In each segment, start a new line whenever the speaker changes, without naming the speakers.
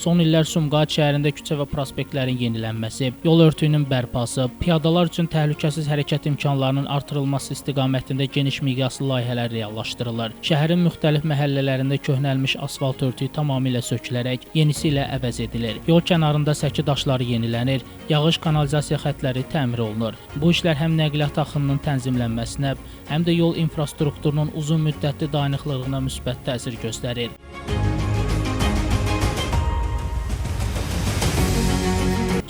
Son illər Sumqayıt şəhərində küçə və prospektlərin yenilənməsi, yol örtüyünün bərpası, piyadalar üçün təhlükəsiz hərəkət imkanlarının artırılması istiqamətində geniş miqyaslı layihələr reallaşdırılır. Şəhərin müxtəlif məhəllələrində köhnəlmiş asfalt örtüyü tamamilə sökülərək yenisi ilə əvəz edilir. Yol kənarında səki daşları yenilənir, yağış kanalizasiya xətləri təmir olunur. Bu işlər həm nəqliyyat axınının tənzimlənməsinə, həm də yol infrastrukturunun uzun müddətli dayanıqlılığına müsbət təsir göstərir.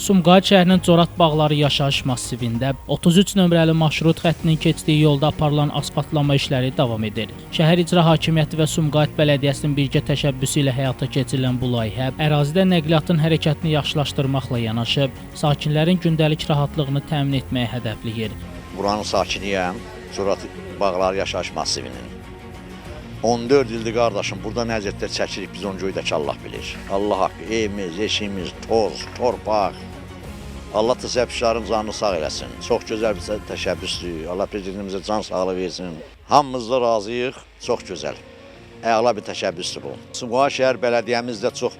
Sumqayıt şəhərinin Corat Bağları yaşayış massivində 33 nömrəli marşrut xəttinin keçdiyi yolda aparılan asfaltlama işləri davam edir. Şəhər İcra Hakimiyyəti və Sumqayıt Bələdiyyəsinin birgə təşəbbüsü ilə həyata keçirilən bu layihə ərazidə nəqliyyatın hərəkətini yaxşılaşdırmaqla yanaşı, sakinlərin gündəlik rahatlığını təmin etməyi hədəfləyir.
Buranın sakiniyəm, Corat Bağları yaşayış massivinin. 14 ildir qardaşım, burada nə əziyyətlər çəkirik, biz onu göydəki Allah bilir. Allah haqqı, evimiz, eşiyimiz, toz, torpaq. Allah təşəbbüslərin canını sağ eləsin. Çox gözəl bir təşəbbüsdür. Allah prezidentimizə can sağlığı versin. Hamımız da razıyıq, çox gözəl. Əla bir təşəbbüsdür bu. Sumqayıt şəhər bələdiyyəmiz də çox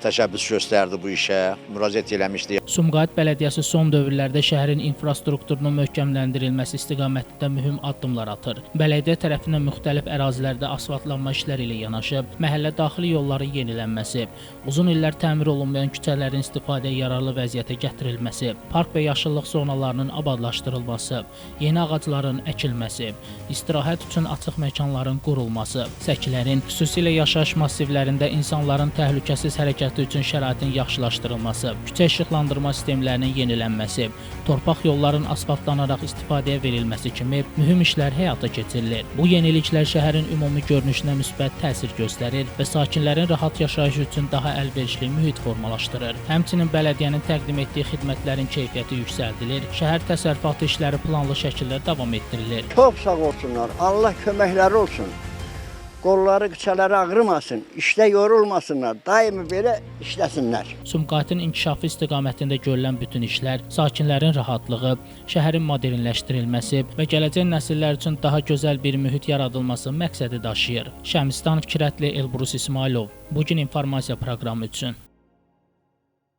təşəbbüs göstərdi bu işə, müraciət eləmişdi.
Sumqayıt Bələdiyyəsi son dövrlərdə şəhərin infrastrukturunun möhkəmləndirilməsi istiqamətində mühüm addımlar atır. Bələdiyyə tərəfindən müxtəlif ərazilərdə asfaltlanma işləri ilə yanaşı, məhəllə daxili yolların yenilənməsi, uzun illər təmir olunmayan küçələrin istifadəyə yararlı vəziyyətə gətirilməsi, park və yaşıllıq zonalarının abadlaşdırılması, yeni ağacların əkilməsi, istirahət üçün açıq məkanların qurulması, səkilərin, xüsusilə yaşayış massivlərində insanların təhlükəsiz hərəkəti üçün şəraitin yaxşılaşdırılması, küçə işıqlandırma sistemlərinin yenilənməsi, torpaq yolların asfaltlanaraq istifadəyə verilməsi kimi mühüm işlər həyata keçirilir. Bu yeniliklər şəhərin ümumi görünüşünə müsbət təsir göstərir və sakinlərin rahat yaşayışı üçün daha əlverişli mühit formalaşdırır. Həmçinin bələdiyyənin təqdim etdiyi xidmətlərin keyfiyyəti yüksəldilir, şəhər təsərrüfatı işləri planlı şəkildə davam etdirilir.
Çox sağ olsunlar. Allah köməkləri olsun. Qolları, qıçaları ağrımasın, işdə yorulmasınlar, daimi belə işləsinlər.
Sumqayıtın inkişafı istiqamətində görülən bütün işlər sakinlərin rahatlığı, şəhərin modernləşdirilməsi və gələcək nəsillər üçün daha gözəl bir mühit yaradılması məqsədi daşıyır. Şəmsistan Fikrətli, Elbrus İsmailov. Bu gün informasiya proqramı üçün.